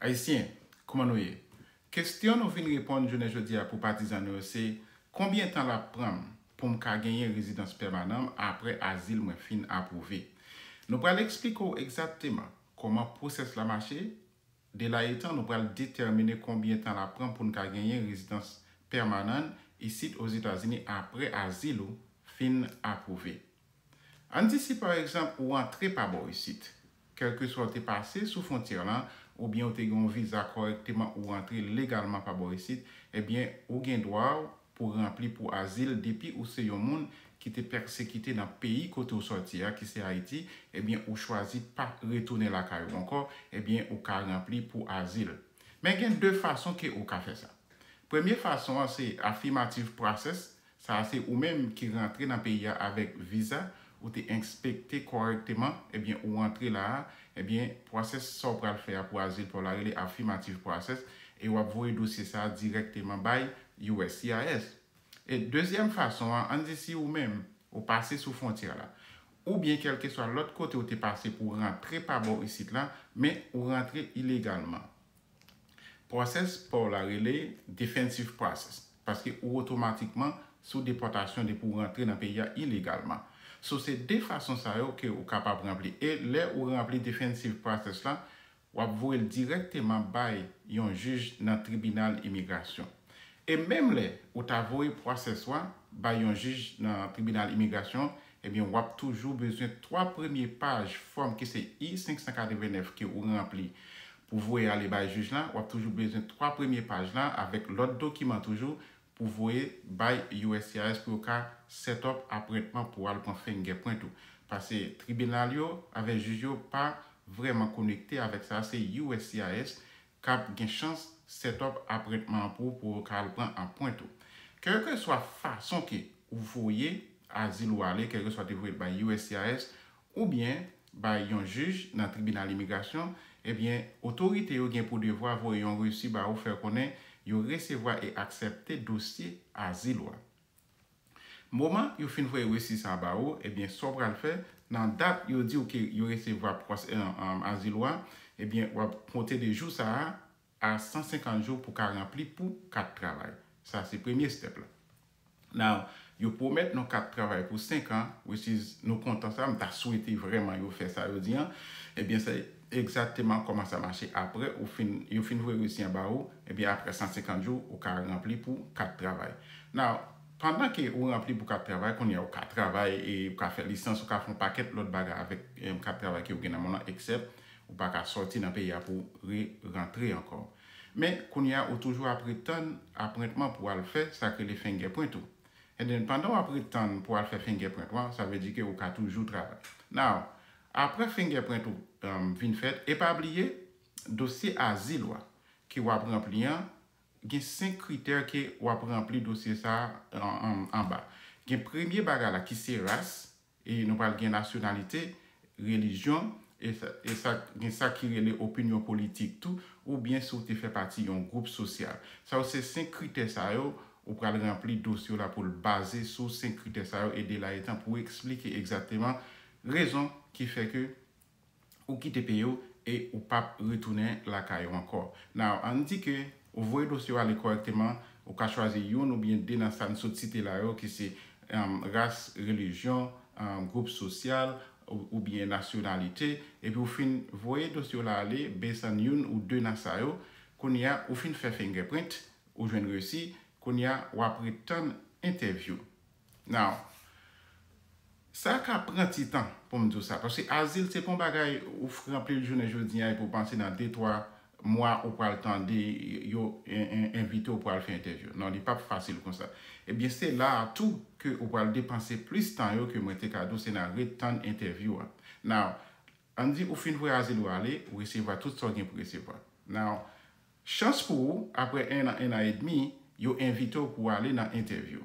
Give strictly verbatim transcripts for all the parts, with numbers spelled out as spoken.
Ayisyen, kòman nou ye? Kesyon nou vin reponn jounen jodi a pou patizan nou yo se, konbyen tan l ap pran m pou m ka genyen rezidans pèmanan m apre azil mwen fin apwouve? Nou pral eksplike w egzakteman kòman pwosès la mache. De la etan, nou pral detèmine konbyen tan l ap pran pou n ka genyen rezidans pèmanan isit Ozetazini apre azil ou fin apwouve. Ann di si pa egzanp ou antre pa bò isit, kèlkeswa ou te pase sou fwontyè lan, oubyen ou te gen yon viza kòrèkteman ou antre legalman pa bò isit, ebyen ou gen dwa w pou ranpli pou azil depi ou se yon moun ki te pèsekite nan peyi kote ou sòti a, ki se Ayiti, ebyen ou chwazi pa retounen lakay ou ankò, ebyen ou ka ranpli pou azil. Men gen de fason ke ou ka fè sa. Premye fason an se affirmative process, sa a se ou menm ki rantre nan peyi a avèk viza, ou te enspekte kòrèkteman, ebyen ou antre la a, ebyen pwosès sa w pral fè a pou azil pa w la rele affirmative process, e w ap voye dosye sa a dirèkteman bay U S C I S. E dezyèm fason an, ann di si ou menm ou pase sou fwontyè la, oubyen kèlkeswa lòt kote ou te pase pou w rantre pa bò isit la, men ou rantre ilegalman. Pwosès pa w la rele defensive process, paske ou otomatikman sou depòtasyon depi w rantre nan peyi a ilegalman. So se de fason sa yo ke ou kapab ranpli. E lè ou ranpli defensive process la, w ap voye l dirèkteman bay yon jij nan tribinal imigrasyon. E menm lè ou ta voye pwosès ou a bay yon jij nan tribinal imigrasyon, ebyen w ap toujou bezwen twa premye paj fòm ki se I senk san katreven nèf ke ou ranpli pou voye ale bay jij la, w ap toujou bezwen twa premye paj la avèk lòt dokiman toujou pou voye bay U S C I S pou yo ka set up apwentman pou al pran fingerprint ou. Paske tribinal yo avèk jij yo pa vrèman konekte avèk sa, se U S C I S k ap gen chans set up apwentman an pou ou pou yo ka al pran apwent ou. Kèlkeswa fason ke ou voye azil ou ale, kèlkeswa te voye l bay U S C I S oubyen bay yon jij nan tribinal imigrasyon, ebyen otorite yo gen pou devwa voye yon resi ba ou fè konnen yo resevwa e aksepte dosye azil ou a. Moman yo fin voye resi sa a ba ou, ebyen sa w pral fè, nan dat yo di w ke yo resevwa pwos- eh, eh, azil ou a, ebyen w ap konte de jou sa a a san senkant jou pou ka ranpli pou kat travay. Sa se premye step la. Now, yo pwomèt nou kat travay pou senk an, which is nou kontan sa, m ta swete vrèman yo fè sa yo di an. Ebyen se egzakteman kòman sa mache. Apre ou fin, yo fin voye resi an ba ou, ebyen apre san senkant jou ou ka ranpli pou kat travay. Now, pandan ke ou ranpli pou kat travay, kounye a ou ka travay e ou ka fè lisans, ou ka fè yon pakèt lòt bagay avèk em, kat travay ke ou gen nan men w lan, eksèp ou pa ka sòti nan peyi a pou re-rantre ankò. Men kounye a ou toujou ap ret tann apwentman pou al fè sa k rele fingerprint ou. And then pandan w ap ret tann pou al fè fingerprint ou an, sa vle di ke ou ka toujou travay. Now, apre fingerprint ou um, vin fèt, e pa bliye dosye azil ou a ke w ap ranpli an, gen senk kritè ke w ap ranpli dosye sa a an, an, anba. Gen premye bagay la ki se ras, e nou pral gen nasyonalite, relijyon, e sa, e sa, gen sa ki rele opinyon politik tou, oubyen si w te fè pati yon gwoup sosyal. Sa yo se senk kritè sa yo, ou pral ranpli dosye w la pou l baze sou senk kritè sa yo, e de la etan pou w eksplike egzakteman rezon ki fè ke ou kite peyi w e ou p ap retounen lakay ou ankò. Now, ann di ke ou voye dosye w ale kòrèkteman, ou ka chwazi youn oubyen de nan sa n sot site la yo, ki se um, ras, relijyon, um, gwoup sosyal, ou- oubyen nasyonalite, epi ou fin voye dosye w la ale based on youn ou de nan sa yo, kounye a ou fin fè fingerprint, ou jwenn resi, kounye a w ap ret tann entèvyou. Now, sa ka pran ti tan pou m di w sa, paske azil se pa yon bagay ou f- ranpli l jounen jodi a epi w panse nan de twa mwa ou pral tande yo en- en- envite w pou al fè entèvyou. Non, li p ap fasil konsa. Ebyen, se la a tou ke ou pral depanse plis tan yo ke mwen te ka di w se nan ret tann entèvyou a. Now, ann di ou fin voye azil ou ale, ou resevwa tout sa w gen pou resevwa. Now, chans pou ou, apre en an, en an edmi, yo envite w pou w ale nan entèvyou.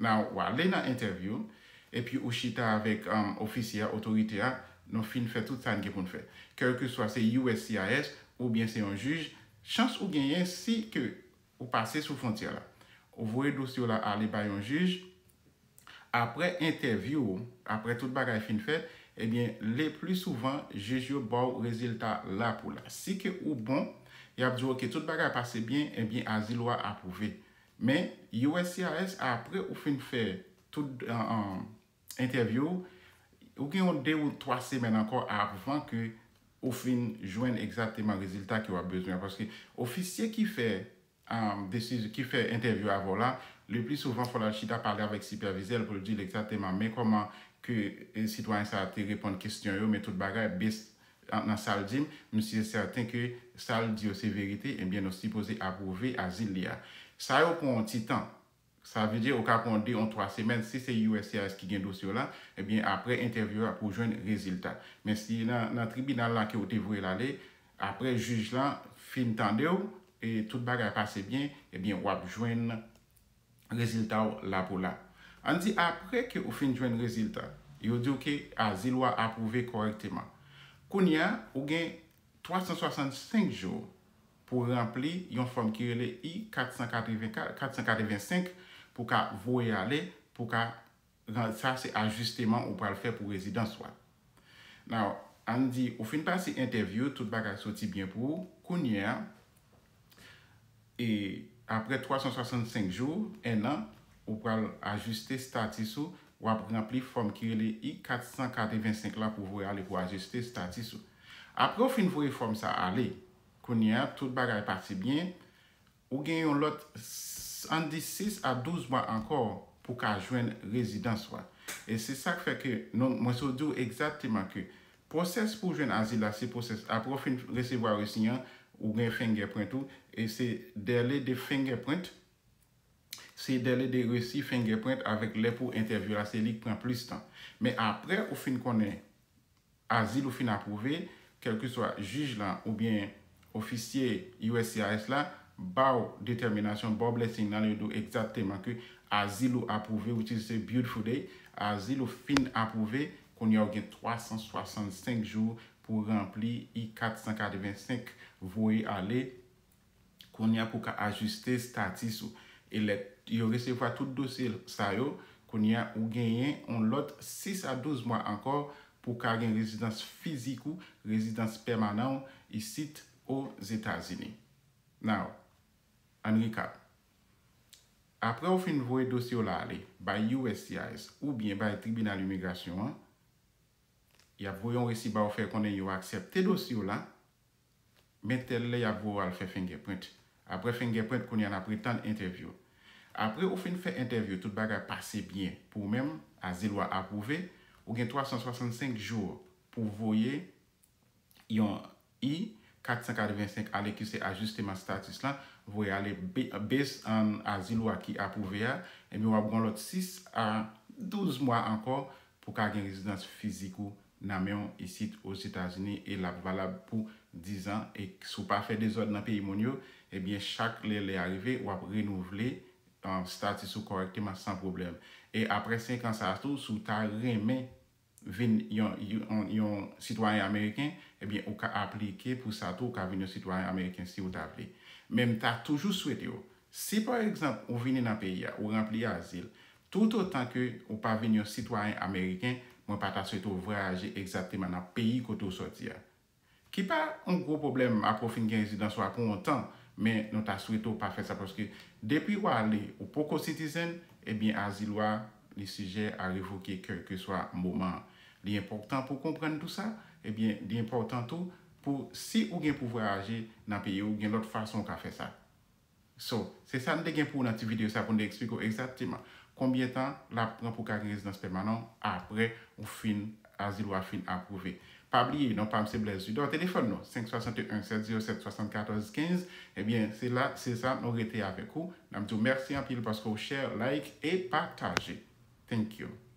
Now, w ale nan entèvyou, epi ou chita avèk um, ofisye a, otorite a, nou fin fè tout sa n gen pou n fè. Kèlkeswa se U S C I S oubyen se yon jij, chans ou genyen si ke ou pase sou fwontyè la, ou voye dosye w la ale bay yon jij, apre entèvyou ou, apre tout bagay fin fèt, ebyen, le pli souvan, jij yo ba w rezilta la pou la. Si ke ou bon, y ap di w, ok, tout bagay pase byen, ebyen, azil ou a apwouve. Men, U S C I S, apre ou fin fè tout, an, an, entèvyou, ou gen yon de ou twa semèn ankò avan ke ou fin jwenn egzakteman rezilta ke w ap bezwen an. Paske ofisye ki fè, um, desiz-, ki fè entèvyou avè w la, le pli souvan, fò l al chita pale avèk sipèvizè l pou l di l egzakteman men kòman ke, e, sitwayen sa a te reponn kesyon yo, men tout bagay, base nan, nan sa l di m, m si e sèten ke sa l di yo se verite, ebyen, nou sipoze apwouve azil li a. Sa yo pran yon ti tan. Sa vle di, ou ka pran de, yon twa semèn, si se U S C I S ki gen dosye w la, ebyen, apre entèvyou a, pou w jwenn rezilta. Men si nan, nan tribinal la ke w te voye l ale, apre jij la fin tande w, e tout bagay pase byen, ebyen, w ap jwenn rezilta w la pou la. Ann di, apre ke ou fin jwenn rezilta, yo di w ke azil ou a apwouve kòrèkteman. Kounye a, ou gen twa san swasannsenk jou pou ranpli yon fòm ki rele I kat san katreven kat, kat san katreven senk, pou ka voye ale, pou ka ran-, sa se ajisteman ou pral fè pou rezidans ou a. Now, ann di, ou fin pase entèvyou, tout bagay soti byen pou ou, kounye a, e apre twa san swasannsenk jou, en an, ou pral ajiste status ou, w ap ranpli fòm ki rele I kat san katreven senk la pou voye ale pou ajiste status ou. Apre ou fin voye fòm sa ale, kounye a, tout bagay pase byen, ou gen yon lòt, s-, ann di sis a douz mwa ankò pou ka jwenn rezidans ou a. E se sa k fè ke nou, mwen sot di w egzakteman ke pwosès pou w jwenn azil la, se pwosès, apre w fin resevwa resi an, ou gen fingerprint ou, e se dèle de fingerprint, se dèle de resi fingerprint avèk lè pou entèvyou la, se li k pran plis tan. Men apre ou fin konnen azil ou fin apwouve, kèlkeswa jij lan oubyen ofisye U S C I S la ba w detèminasyon, ba w blessing nan, yo di w egzakteman ke azil ou apwouve, which is a beautiful day, azil ou fin apwouve, kounye a ou gen twa san swasannsenk jou pou ranpli I kat san katreven senk voye ale, kounye a pou ka ajiste status ou. E lè yo resevwa tout dosye sa yo, kounye a ou genyen yon lòt sis a douz mwa ankò pou ka gen rezidans fizik ou, rezidans pèmanan ou isit Ozetazini. Now, ann recap. Apre ou fin voye dosye w la ale bay U S C I S oubyen bay tribinal imigrasyon an, y ap voye yon resi ba w fè konnen yo aksepte dosye w la, men tèl lè y ap voye w al fè fingerprint. Apre fingerprint, kounye a n ap retann entèvyou. Apre ou fin fè entèvyou, tout bagay pase byen pou ou menm, azil ou a apwouve, ou gen twa san swasannsenk jou pou voye yon I kat san katreven senk ale ki se ajisteman status lan, voye ale be-, based on azil ou a ki apwouve a, ebyen w ap gen lòt sis a douz mwa ankò pou ka gen rezidans fizik ou nan men w isit Ozetazini e l ap valab pou diz an e si w pa fè dezòd nan peyi moun yo, ebyen chak lè lè a rive w ap renouvle, um, status ou kòrèkteman san pwoblèm. E apre senk an sa a tou, si w ta renmen vin yon, yon, yon sitwayen ameriken, ebyen, ou ka aplike pou sa tou, ou ka vin yon sitwayen ameriken si ou ta vle. Men m ta toujou swete w, si pa egzanp ou vini nan peyi a, ou ranpli azil, toutotan ke ou pa vin yon sitwayen ameriken, mwen pa ta swete w vwayaje egzakteman nan peyi kote w sòti a. Ki pa yon gwo pwoblèm apre w fin gen rezidans ou a pou yon tan, men nou ta swete w pa fè sa paske depi w ale, ou poko citizen, ebyen azil ou a, li sijè a revoke kèlkeswa moman. Li enpòtan pou w konprann tou sa, ebyen li enpòtan tou pou si ou gen pou vwayaje nan peyi w, gen lòt fason ou ka fè sa. So, se sa n te gen pou w nan ti videyo sa pou n te eksplike w egzakteman konbyen tan l ap pran pou w ka gen rezidans pèmanan apre ou fin, azil ou a fin apwouve. Pa bliye, non pa m se Blaise Dudor, telefòn nou, senk swasanteyen sèt zewo sèt swasannkatòz kenz. Ebyen, se la, se sa, nou rete avèk ou. N ap di w mèsi anpil paske w share, like e pataje. Thank you.